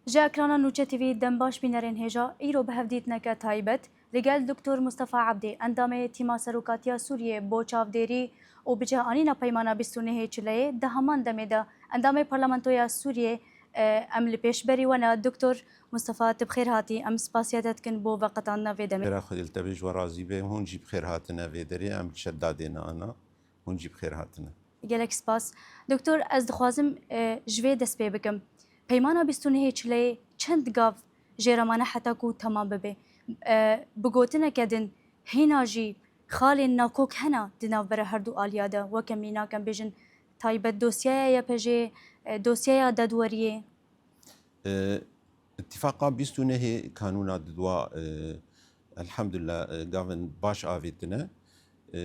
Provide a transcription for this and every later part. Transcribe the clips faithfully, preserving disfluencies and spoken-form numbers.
Ji ekrana Nûçe T V dem baş bînerên hêja, îro bi hevdîtineke taybet li gel Doktor Mustafa Abdê, endamê Tîma Serokatiya Sûriyê bo çavdêrî û bi cih anîna Peymana bîst û nehê Çileyê, di heman demê de endamê Parlamentoya Sûriyê, e, em li pêşberî we ne. Doktor Mustafa, tu bi xêr hatî. Em spasiya te dikin bo veqetandina vê demê. Xêra Xwedê li te be, ji we razî be. Hûn jî bi xêr hatine vê derê. Em şedadê ne ana. Hûn jî bi xêr hatine. Gelek spas. Doktor, ez dixwazim, e, ji vê dest pê bikim. Peymana bîst û nehê Çileyê çend gav jê re mane heta ku temam bibe? E, bi gotineke din, hîna jî xalên nakok hene di navbera her du aliya de, weke mînak em bêjin taybet dosyaya Y P J'ê, e, dosyaya dadweriyê? E, Îtîfaqa bîst û nehê kanûna didwa, e, elhamdulillah, e, gavin baş avêtine. E,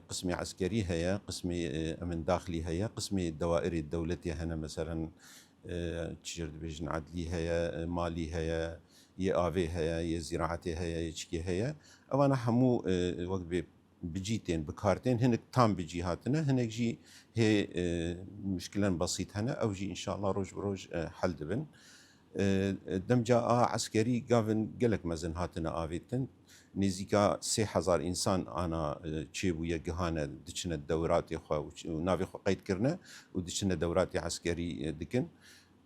qismê eskerî heye, qismê, e, emin daxilî heye, qismê dewairê dewletê hene, meselen, e, çi jê dibêjin, edlî heye, e, malî heye, yê avê heye, yê zîraetê heye, yê çikê heye. Evana hemû, e, wek bê bi cî tên, bi kar tên, hinek tam bi cî hatine, hinek jî hê, e, muşkilen besît hene, ew jî înşallah roj bi roj, e, hel dibin. E, demca a eskerî gavin gelek mezin hatine avêtin. Nêzîka sê hezar însan ana, e, çêbûye, gihane, diçine dewratê xwe û ç-, û navê xwe qeyd kirine û diçine dewratê eskerî, e, dikin.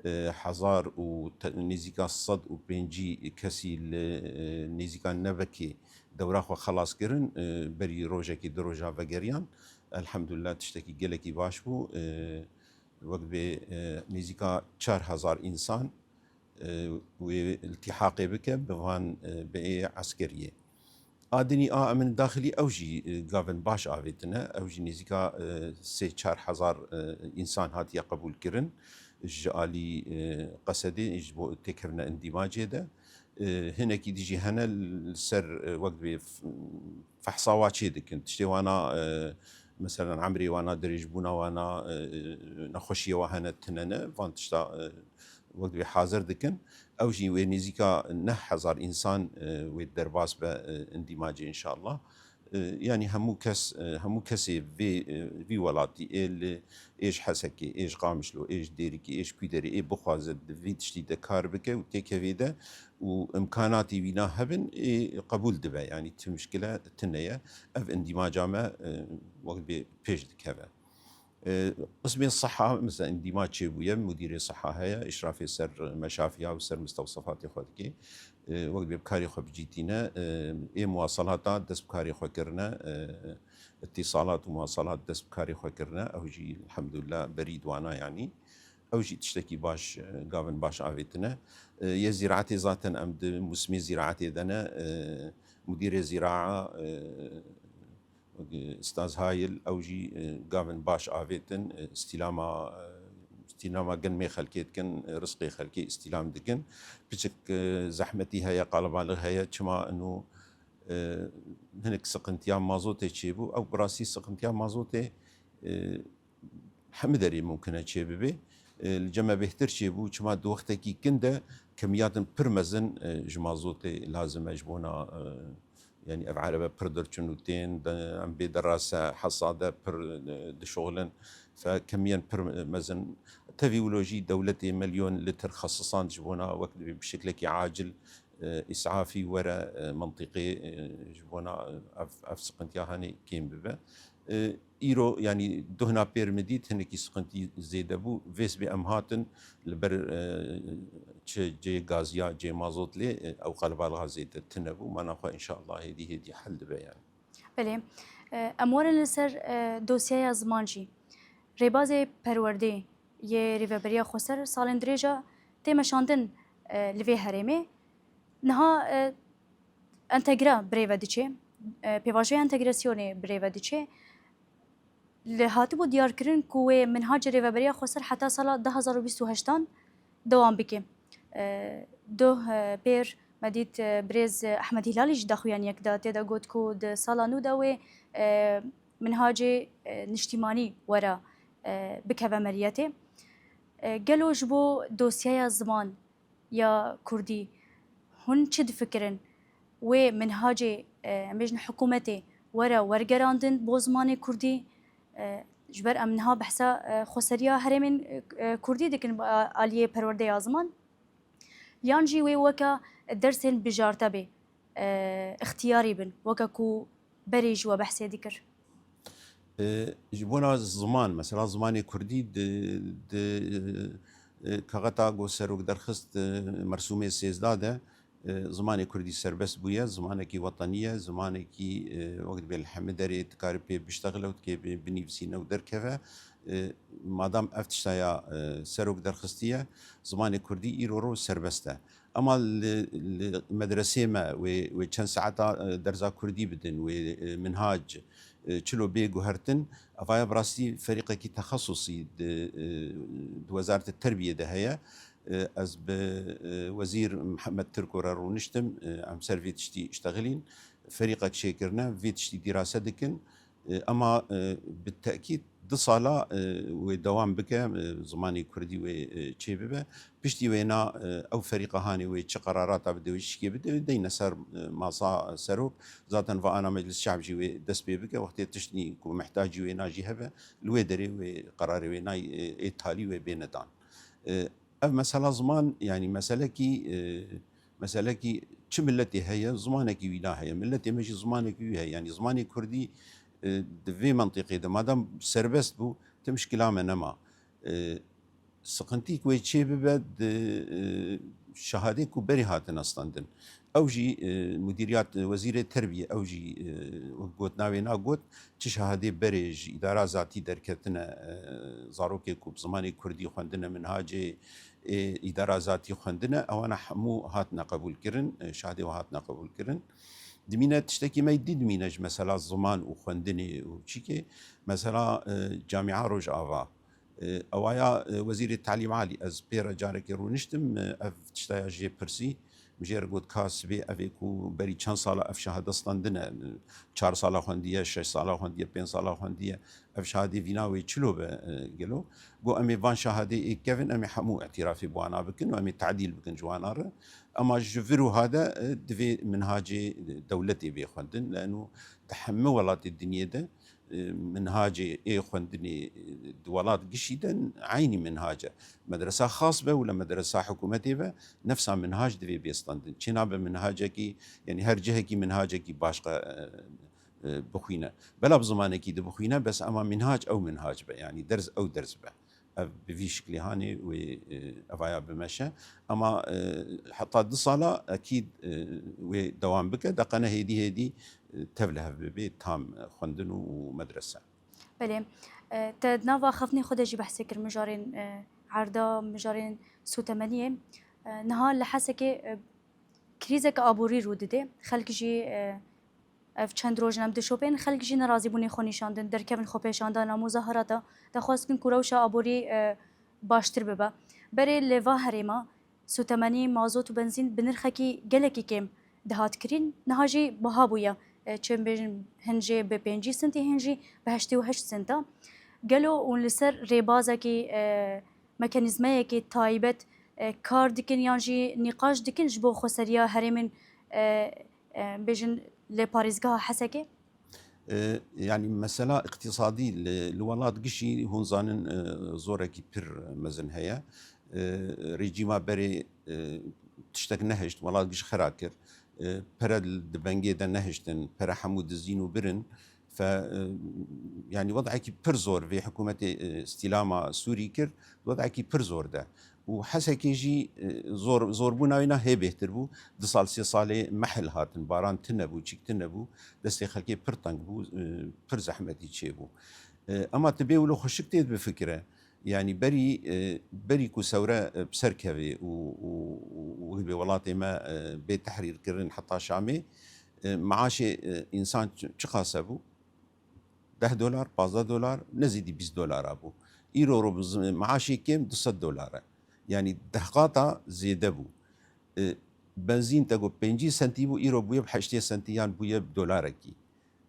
E, hezar û te-, nêzîka sed û pêncî kesî li, e, nêzîka nevekê dewra xwe xelas kirin, e, berî rojekê du roja vegeriyan. Elhamdulillah tiştekî gelekî baş bû. E, wek bê, e, nêzîka çar hezar însan, e, wê iltîhaqê bike bi van, e, bêyê eskeriyê. A dinî a emin daxilî ew jî, e, gavin baş avêtine. Ew jî nêzîka, e, sê çar hezar, e, însan hatiye qebûl kirin ji alî, e, Qesedê ji bo têkevine îndîmacê de. E, hinekî dijî hene li ser, e, wek divê f-, fehsa wa çê dikin. Tiştê wana, e, meselen emrê wana, dirêjbûna wana, e, nexweşiyê wa hene tune ne. Van tişta, e, wek divê hazir dikin. Ew jî wê nêzîka neh hezar însan, e, wê derbas be, e, îndîmacê înşallah. E, yanî hemû kes, e, hemû kesê vê, e, vî welatî, ê li, ê ji Hesekê, ê ji Qamişlo, ê ji Dêrikê, ê ji Kûderê, ê bixwaze di vî tiştî de kar bike û têkevê de û imkanatî wîna hebin, ê qebûl dibe. Yanî tu muşkile tune ye. Ev îndîmaca me, e, wek bê pêş dikeve. E, qismê siha, mesela îndîma çêbûye, mudîrê siha heye, îşrafê ser meşafiya û ser mistewsefatê xwe dike. E, wek bê bi karê xwe bicîtîne, e, ê muwasalata dest bi karê xwe kirine, e, îtîsalat û muwasalat dest bi karê xwe kirine, ew jî elhamdulillah berî di wana yanî. Ew jî tiştekî baş, e, gavin baş avêtine. E, yê zîraetê zaten em di mûsimê zîraetê de ne, e, mudîrê zîraa, e, Ustaz Hayil, ew jî, e, gavin baş avêtin, e, îstîlama, e, îstîlama genmê xelkê dikin, e, rizqê xelkê îstîlam dikin. Piçik, e, zehmetî heye, qalabalix heye, çima ino, e, hinek siqintiya mazotê çêbû. Ew bi rastî siqintiya mazotê, e, hemî derê mumkin e çêbibe. E, li cem me bêhtir çêbû, çima di wextekî kin de kemiyatin pir mezin, e, ji mazotê lazim e ji bona, e, yanî ev erebe pir derçin û tên, de, em bê derase hesade pir, e, dişoxlin. Fe kemiyen pir mezin. Tevî wilo jî dewletê milyon lîtir xesisand ji bona wek divê bi şeklekî acil, e, îsafî were, e, mintîqê, e, ji bona, e, ev, ev siqintiya hanê kêm bibe. E, îro, yanî duhna pêr min dît, hinekî siqintî zêde bû. Vêsbê em hatin li ber, e, çi cê gaziya, cê mazot lê, e, ew qelbalixa zêde tune bû. Mana xwe înşallah hêdî hêdî hel dibe yanî. Belê. E, em werin li ser, e, dosyaya ziman jî. Rêbazê perwerdê yê Rêveberiya Xweser salên dirêj e tê meşandin, e, li vê herêmê. Niha, e, entegre bi rê ve diçe, e, pêvajoya entegrasyonê bi rê ve diçe. Li hatibû diyarkirin ku wê minhacê Rêveberiya Xweser heta sala du hazar û bîst û heştan dewam bike. E, doh, e, pêr me dît, e, birêz Ehmed Hîlalî jî daxuyaniyek da, tê de got ku di sala nû de wê, e, minhacê, e, niştîmanî were, e, bikeve meriyetê. E, gelo ji bo dosyeya ziman ya kurdî hûn çi difikirin? Wê minhacê, e, em bêjin hikûmetê were wergerandin bo zimanê kurdî? E, ji ber em niha behsa, e, xweseriya herêmên, e, kurdî dikin, e, aliyê perwerdeya ziman. Yan jî wê weke dersên bijarte bê, e, ixtiyarî bin, weke ku berê ji we behsê dikir? E, ji bona ziman, mesela zimanê kurdî di, di, e, kaxeta ku serok derxist, e, mersûmê sêzdeh de, e, zimanê kurdî serbest bûye, zimanekî wetenî ye, zimanekî, e, wek dibê li hemî derê dikare pê biştexile û dikê bi-, binivîsîne û derkeve. E, madam ev tişta ya, e, serok derxistiye, zimanê kurdî îro ro serbest e. Ema li, li medresê me wê, wê çend saeta, e, derza kurdî bidin, wê, e, minhac, e, çilo bê guhertin, evaya bi rastî ferîqekî texesusî di, e, di Wezareta Terbiyê de heye. E, ez bi, e, Wezîr Mihemed Tirko re rûniştim, e, em ser vê tiştî iştexilîn. Ferîqek çêkirine, vê tiştî dîrase dikin. E, ema, e, bi tekîd du sala, e, wê dewam bike, e, zimanê kurdî wê, e, çêbibe. Piştî wêna, e, ew ferîqa hanê wê çi qerarata bide, wê çi şikê bide, wê deyne ser, e, masa serok. Zaten va ana Meclis Şe'b jî wê dest pê bike. Wextê tiştî ku mihtacî wêna jî hebe, li wê derê wê qerarê wêna, e, ê talî wê bêne dan. E, ev mesela ziman, yanî meselekî, e, meselekî çi miletê heye, zimanekî wîna heye. Miletê me jî zimanekî wî heye. Yanî zimanê kurdî, e, di vê mentiqê de madem serbest bû, ti mişkila me nema. E, Siqintî ku wê çê bibe di, e, şahadê ku berê hatine standin. Ew jî, e, mudîriyat, wezîrê terbiyê, ew jî, e, wek gotina wê na got, çi şahadê berê ji îdara zatî derketine, e, zarokê ku bi zimanê kurdî xwendine, minhacê, e, îdara zatî xwendine, ewana hemû hatine qebûlkirin, e, şahadê we hatine qebûlkirin. Dimîne tiştekî me dî dimîne ji mesela ziman û xwendinê û çîkê. Mesela, e, Camia Rojava, E, ewaya, e, Wezîrê Telîm Alî, ez pê re carekê rûniştim, e, ev tiştaya jê pirsî, min jê re got, ka sibê ev ê ku berî çend sala ev şahade standine, e, çar sala xwendiye, şeş sala xwendiye, pênc sala xwendiye, ev şahadê vîna wê çilo be, e, gelo? Got, em ê van şahadê ê kevin, em ê hemû îtirafê bi wana bikin û em ê tadîl bikin ji wana re. Ema ji vir û hade, e, divê minhacê dewletê bê xwendin, leno di hemû welatê dinyê de, e, minhacê ê xwendinê, e, di welat gişî de eynî minhac e. Medresa xas be û le medresa hikûmetê be, nefsa minhac divê bê standin. Çênabe minhacekî, yanî her cihekî minhacekî başqa, e, e, bixwîne. Bela bi zimanekî di bixwîne, bes ema minhac ew minhac be, yanî derz ew derz be. Ev bi vî şiklî hanê wê, e, evaya bimeşe. Ema, e, heta du sala ekîd, e, wê dewam bike. Deqene hêdî hêdî, e, tev li hev bibe tam, e, xwendin û, û medrese. Belê. E, te di nava xeftnê xwe de jî behsê kir mijarên, e, erda, mijarên sûtemeniyê. E, niha li Hesekê, e, krîzeke aborî rû dide. Xelk jî, e, ev çend roj in em dişopên, xelk jî nerazîbûnê xwe nîşandin, derkevin xwepêşandana, muzaherata, daxwaz dikin ku rewşa aborî, e, baştir bibe. Berê li va herêma sûtemenî, mazot û benzîn bi nirxekî gelekî kêm dihat kirîn, niha jî biha bûye. E, çi bêjin, hin jê bi pêncî sentî, hin jî bi heştê û heşt senta. Gelo hûn li ser rêbazekî, e, mekanîzmayekî taybet, e, kar dikin yan jî nîqaş dikin ji bo xweseriya herêmên, e, e, bêjin li parêzgeha Hesekê? E, yanî mesela îqtîsadî li, li welat gişî hûn zanin, e, zorekî pir mezin heye. E, rejîma berê, e, tiştek nehişt, welat giş xera kir. E, pere di bengê de nehiştin, pere hemû dizîn û birin. Fe, e, yanî wedekî pir zor vê hikûmetê, e, îstîlama Sûrî kir, wedekî pir zor de. Û Hesekê jî, e, zor, zorbûna wê na hê bêhtir bû. Du sal, sê salê mehil hatin, baran tune bû, çîk tune bû. Destê xelkê pir teng bû, e, pir zehmetî çêbû. E, ema tu bê wilo xweşik tê bifikire. Yanî berî, e, berî ku sewre, e, bi ser kevê û, û, û, û wê bê welatê me, e, bê tehrîr kirin heta Şamê, e, maaşê, e, însan çi, çiqas hebû? Deh dolar, pazdeh dolar, ne zêdî bîst dolara bû. Îro ro bi zim-, maaşê kêm du sed dolar e. Yanî deh qata zêde bû. E, benzîn te got pêncî sentî bû, îro bûye bi heştê sentî yan bûye bi dolarekî.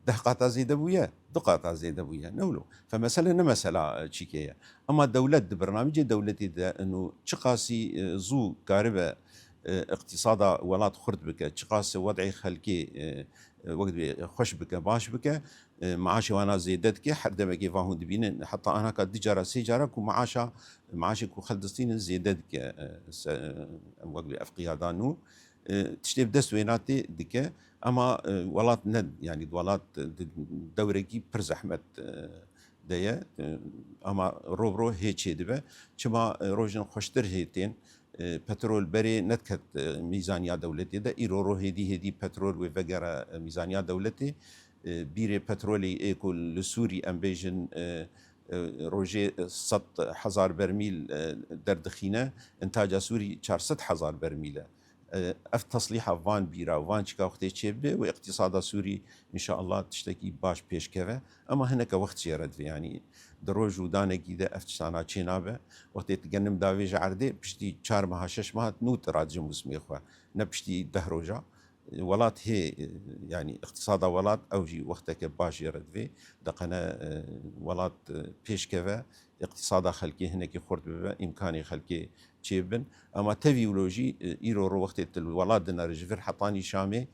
Deh qata zêde bûye, du qata zêde bûye. Ne wilo. Fe mesele ne mesela, e, çîkê ye. Ema dewlet di bernamîcê dewletê de ino çiqasî, e, zû karibe, e, îqtîsada welat xurt bike, çiqasî wed'ê xelkê, e, e, wek divê xweş bike, baş bike, e, maaşê wana zêde dike, her demekê van hûn dibînin, heta anaka du cara, sê cara ku maaşa, maaşê ku xelk distînin zêde dike, e, se-, em wek divê ev qiyada nû, e, tiştê bi dest wêna tê dike, ema, e, welat ne, yanî welat di dewrekî pir zehmet, e, de ye, e, ama ro bi ro hê çêdibe. Çima, e, rojên xweştir hê tên, e, petrol berê nediket, e, mîzaniya dewletê de. Îro ro hêdî hêdî petrol wê vegere, e, mîzaniya dewletê. E, bîrê petrolê ê ku li Sûrî em bêjin, e, e, rojê sed hezar bermîl, e, derdixîne, intaca Sûrî çar sed hezar bermîl e. E, ev teslîha van bîra, van çika wextê çêbibe û îqtîsada Sûrî înşeallah tiştekî baş pêş keve. Ema hineke wext jê re divê, yanî di roj û danekî de ev tiştana çê nabe. Wextê tu genim davêje erdê, piştî çar meha, şeş meha nû tu radijî mûsimê xwe, ne piştî deh roja. Welat hê, yanî îqtîsada welat ew jî wexteke baş jê re divê. Deqene, e, welat, e, pêş keve, îqtîsada xelkê hinekî xurt bibe, îmkanê xelkê çêbibin. Ema tevî wilo jî, e, îro ro wextê tu li welat dinere ji vir hetanî Şamê,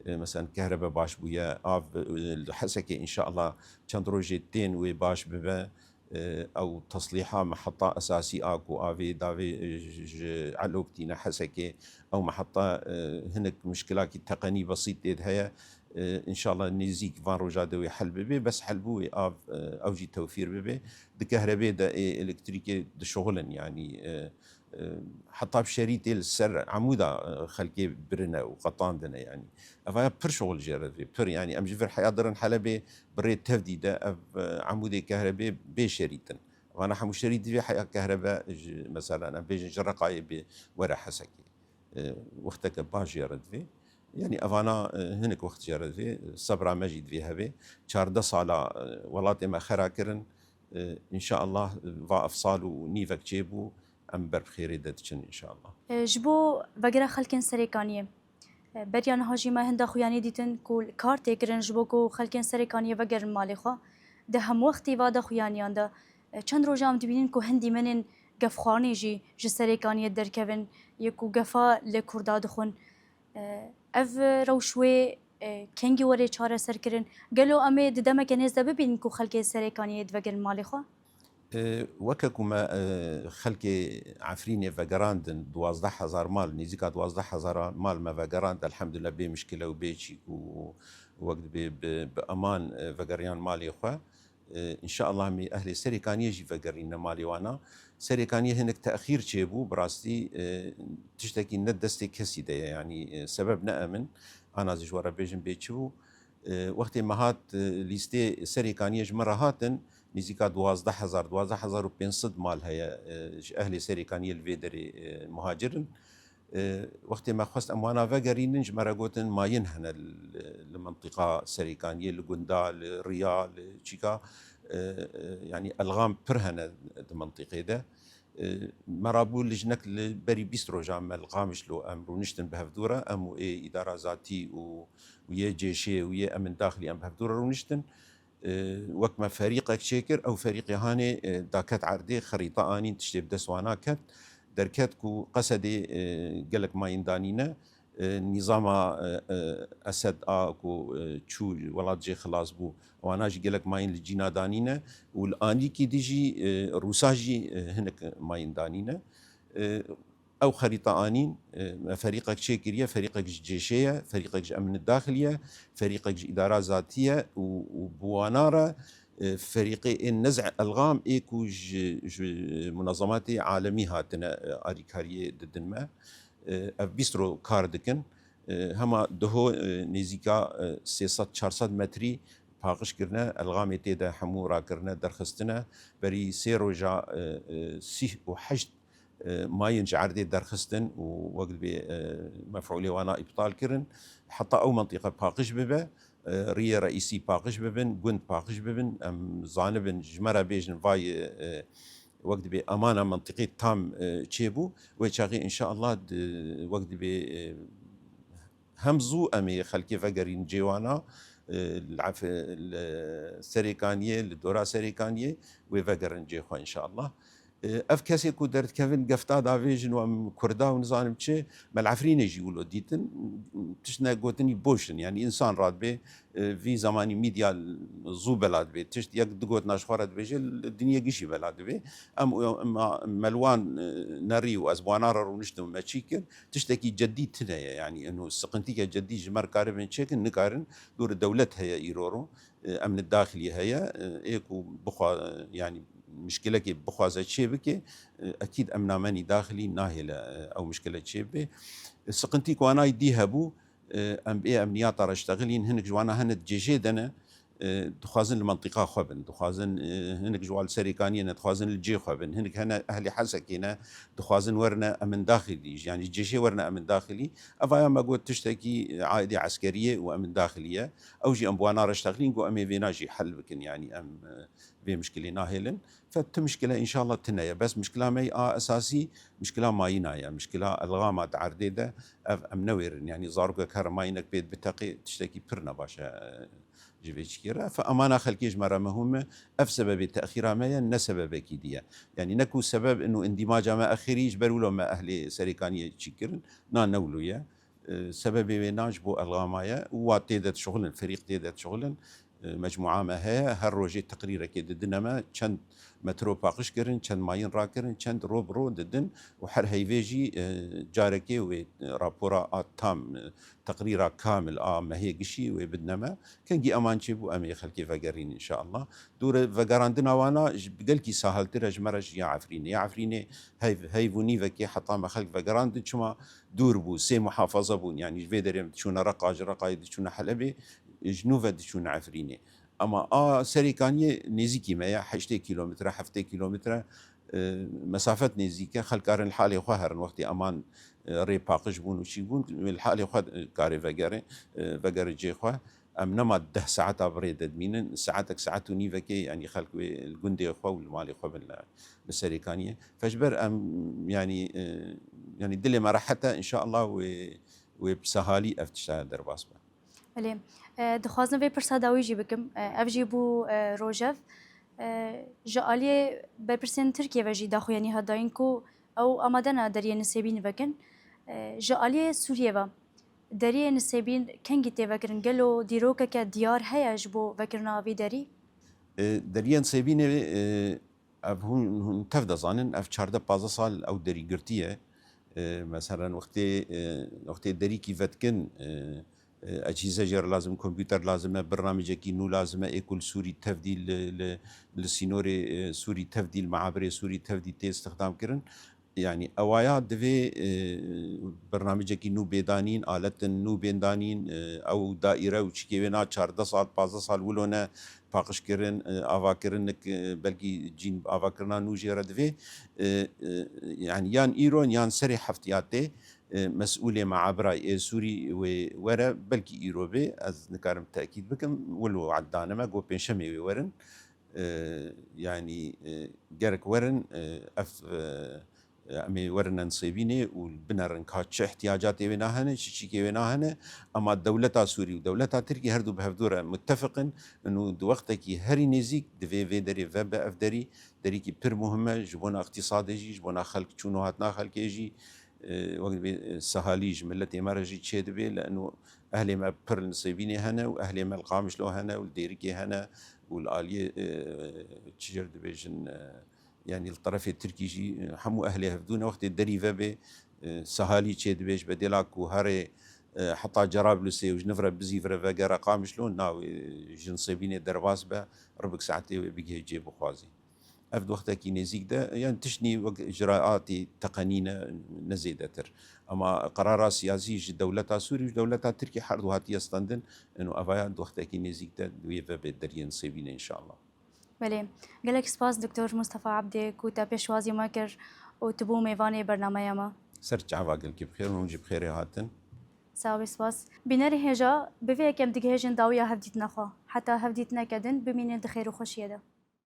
e, meselen kehrebe baş bûye, av, e, li Hesekê înşeallah çend rojê tên wê baş bibe. E, ew teslîha meheta esasî a ku avê davê, e, ji, ji Elok tîne Hesekê, ew meheta, e, hinek mişkilakî teqenî besît tê de heye. E, înşeallah nêzîk van roja de wê hel bibe, bes hel bû wê av, e, ew jî tewfîr bibe. Di kehrebê de ê elektrîkê dişuxulin, yanî, e, e, heta bi şerî tê li ser emûda, e, xelkê birine û qetandine, yanî. Evaya pir şuxul jê re divê, pir, yanî em ji vir heya dirin Helebê bi rê tevdî de ev, e, emûdê kehrebê bê şerît in. Evana hemû şerît divê heya kehrebe ji, mesela em bêjin ji Reqayê bê were Hesekê. E, wexteke baş jê re divê. Yanî evana, e, hinek wext jê re divê, sebra me jî divê hebe. Çardeh sala, e, welatê me xera kirin. E, înşeallah, e, va ev sal û nîvek çêbû, em ber bi xêrê de diçin înşeallah. E, ji bo vegera xelkên Serêkaniyê, e, beriya niha jî me hin daxuyanî dîtin ku kar tê kirin ji bo ku xelkên Serêkaniyê vegerin malê xwe. Di hemwextî va daxuyaniyan de, e, çend roja em dibînin ku hin dîmenên gefxwarinê jî ji Serêkaniyê derkevin, yê ku gefa li Kurda dixwin. E, ev rewş wê, e, kengî were çareserkirin? Gelo em ê di demeke nêz de bibînin ku xelkê Serêkaniyê divegerin malê xwe? E, weke ku me, e, xelkê Efrînê vegerandin, duwazdeh hezar mal, nêzîka duwazdeh hezar mal me vegerand, elhamdulillah bê mişkile û bê çîk û wek dibê bi, bi eman, e, vegeriyan malê xwe. E, înşeallah em ê ehlê Serêkaniyê jî vegerîne malê wana. Serêkaniyê hinek texîr çêbû, bi rastî, e, tiştekî ne destê kesî de ye, yanî, e, sebeb ne em in, ana zî ji we re bêjin bê çi bû. E, wextê me hat, e, lîstê Serêkaniyê ji me re hatin, nêzîka duwazdeh hezar, duwazdeh hezar û pênc sed mal heye, e, ji ehlê Serêkaniyê li vê derê, e, muhacir in. E, wextê me xwest em wana vegerînin, ji me re gotin mayîn hene li, li mintîqa Serêkaniyê, li gunda, li riya, li çîka, e, e, yanî elxam pir hene di mintîqê de. E, me rabû lijnek li berî bîst rojan me li Qamişlo em rûniştin bi hevdû re, em û ê îdara zatî û, û yê cêşê û yê emn daxilî em bi hevdû re rûniştin. E, wek me ferîqek çêkir, ew ferîqê hanê, e, daket erdê, xerîta anîn, tiştê bi dest wana ket. Derket ku Qesedê, e, gelek mayîn danîne, e, nîzama, e, e, Esed a ku, e, çû welat jê xilas bû, wana jî gelek mayîn li cîna danîne û li Anîkî dî jî, e, Rûsa jî, e, hinek mayîn danîne. E, Ew xerîta anîn, e, me ferîqek çêkiriye, ferîqek ji cêşê ye, ferîqek ji emnî daxilî ye, ferîqek ji îdara zatî ye û, û bi wana re, e, ferîqê ên nez'ê elxam ê ku ji, ji munezematê alemî hatine, e, alîkariyê didin me. E, ev bîst ro kar dikin. E, hema diho, e, nêzîka, e, sê sed çar sed metrî paqij kirine, elxamê tê de hemû rakirine, derxistine. Berî sê roja, e, e, sîh û heşt e, mayîn ji erdê derxistin û wek dibê, e, mef'ûlê wana îptal kirin. Heta ew mintîqe paqij bibe, e, riyê reîsî paqij bibin, gund paqij bibin. Em zanibin, ji me re bêjin, vay, e, e, wek dibê emana mintîqê tam, e, çêbû. Wê çaxê înşeallah di, wek dibê, e, hem zû em ê xelkê vegerîn cê wana, e, li Ef-, li Serêkaniyê, li dora Serêkaniyê wê vegerin cê xwe înşeallah. Ev kesê ku derdikevin gefta davêjin û em Kurda û nizanim çi, me li Efrînê jî wilo dîtin, tişt ne gotinî boş in. Yanî însan radibê, e, vî zemanî mîdya zû bela dibê. Tişt yek du gotina ji xwe re dibêje, li dinyê gişî bela dibê. Em, em, me li wan, e, nerî û ez bi wana re rûniştim û me çî kir. Tiştekî cedî tune ye. Yanî eno siqintîke cedî ji me re karibin çêkin, nikarin. Dûr dewlet heye îro ro. E, emni daxilî heye. E, ê ku bixwa-, yanî mişkilekê bixwaze çê bike, e, ekîd emna me nî daxilî nahêle, e, ew mişkile çê bibe. E, siqintî ku anayî dî hebû, e, em ê emniyata re ştexilîn, hinek ji wana hene di cêjê de ne, e, dixwazin li mentiqa xwe bin, dixwazin, e, hinek ji wan li Serêkaniyê ne, dixwazin li cê xwe bin, hinek hene ehlê Hesekê ne, dixwazin werine emin daxilî, yanî cêjê werine emin daxilî. Ev aya me got tiştekî aidê eskeriyê û emin daxilî ye. Ew jî em bi wana re ştexilîn, got em ê vêna jî hel bikin, yanî em, e, vê mişkilê nahêlin. Fe tu mişkile înşallah tune ye. Bes mişkila me a esasî, mişkila mayîna ye. Mişkila elxama di erdê de ev em newêrin. Yanî zarokek here mayinek pê biteqê tiştekî pir nebaş e, e, ji vê çikê re. Fe emana xelkê ji me re mehûm e. Ev sebebê texîra me ye, ne sebebekî dî ye. Yanî ne ku sebeb ino îndîmaca me exirî ji ber wilo me ehlê Serêkaniyê çî kirin. Na ne wilo ye. E, sebebê wê na ji bo elxama ye û wa tê de dişuxulin, ferîq tê de dişuxulin. E, mecmûa me heye, her rojê teqrîrekê didine me, çend metro paqij kirin, çend mayîn rakirin, çend ro bi ro didin û her heyvê jî, e, carekê wê rapora a tam, e, teqrîra kamil a mehê gişî wê bidine me. Kengî eman çêbû, em ê xelkê vegerîn înşallah. Dûre vegerandina wana ji, gelkî sahaltir e ji me re ji ya Efrînê. Ya Efrînê heyv, heyv û nîvekê heta me xelk vegerandin, çima dûr bû, sê muhafaza bûn. Yanî ji vê derê em diçûne Reqa, ji Reqayê diçûne Helebê, ji nû ve diçûne Efrînê. Ama a Serêkaniyê nêzîkî me ye, heştê kîlometre, heftê kîlometre, e, mesafet nêzîk e. Xelk karin li halê xwe herin, wextê eman, e, rê paqij bûn û çî bûn, li halê xwe, e, karê vegere, e, vegere cê xwe. Em nema deh saeta bi rê de dimînin, saetek, saet û nîvekê, yanî xelk wê li gundê xwe û li malê xwe bin li, li Serêkaniyê. Fe ji ber em, yanî, e, yanî dilê me rehet e, înşallah wê, wê bi sehalî ev tişta derbas be. Belê. E, dixwazim vê pirsa dawî jî bikim. E, ev jî bû, e, rojev. E, ji aliyê berpirsên Tirkiyê ve jî daxuyanî hat dayîn ku ew amade ne deriyê Nisêbîn vekin. E, ji aliyê Sûriyê ve deriyê Nisêbîn kengî tê vekirin? Gelo dîrokeke diyar heye ji bo vekirina vî derî? E, deriyê Nisêbînê, e, ev hûn, hûn tev dezanin, ev çardeh pazdeh sal ew derî girtiye. E, meselen wextê, e, wextê derîkî vedikin, e, e, ecîze jê re lazim, kompûter lazim e, birnamecekî nû lazim e, ê ku li Sûrî tevdî li, li, li sînorê, e, Sûrî tevdî, li meabirê Sûrî tevdî tê îstixdam kirin. Yanî ewaya divê, e, birnamecekî nû bê danîn, aletin nû bên danîn, e, ew daîre û çikê wê na çardeh sal, pazdeh sal wilo ne paqij kirin, e, ava kirin, nik, e, belkî cîn avakirina nû jê re divê, e, e, yanî yan îro yan serê heftiya tê, e, mesûlê meabira ê Sûrî wê were, belkî îro bê, ez nikarim tekîd bikim, wilo wad dane me, got pêncşemê wê werin. E, yanî, e, gerek werin, e, ev, e, em ê werin Nisêbînê û binerin ka çi ihtiyacatê wê nahene, çi çîkê wê nahene. Ema dewleta Sûrî û dewleta Tirkî her du bi hevdû re muttefiq in. Û di wextekî herî nêzîk divê vê derê vebe ev derî. Derîkî pir muhim e ji bona iqtîsadê jî, ji bona xelk çûn û hatina xelkê jî. E, wek divê, e, sehalî ji miletê me re jî çêdibe. Li eno ehlê me pir li Nisêbînê hene û ehlê me li Qamişlo hene û li Dêrikê hene û li aliyê, e, çi jêr dibêjin, e, yanî li terefê Tirkî jî, e, hemû ehlê hevdû ne, wextê derî vebe, e, sehalî çêdibe ji bedêla ku herê, e, heta Cerablusê û ji niv re bizîvire vegere Qamişlo, navê ji Nisêbînê derbas be, ribik saetê wê bigihê cê bixwazî. Ev di wextekî nêzîk de, yanî tiştnî wek îcraatî teqenî ne, ne zêdetir. Ema qerara siyasî ji dewleta Sûrî û ji dewleta Tirkî her du hatiye stendin, ino evaya di wextekî nêzîk de wê vebe deriyê Nisêbînê înşallah. Belê. Gelek spas Doktor Mustafa Abdê ku te pêşwazî me kir û tu bû mêvanê bernameya me. Ser çava gelkî bi xêr, hûn jî bi xêrê hatin. Sağ ol, spas. Bînerê hêja, bi vê yekê em digihêjin dawiya hevdîtina xwe. Heta hevdîtineke din bimînin di xêr û xweşiyê de.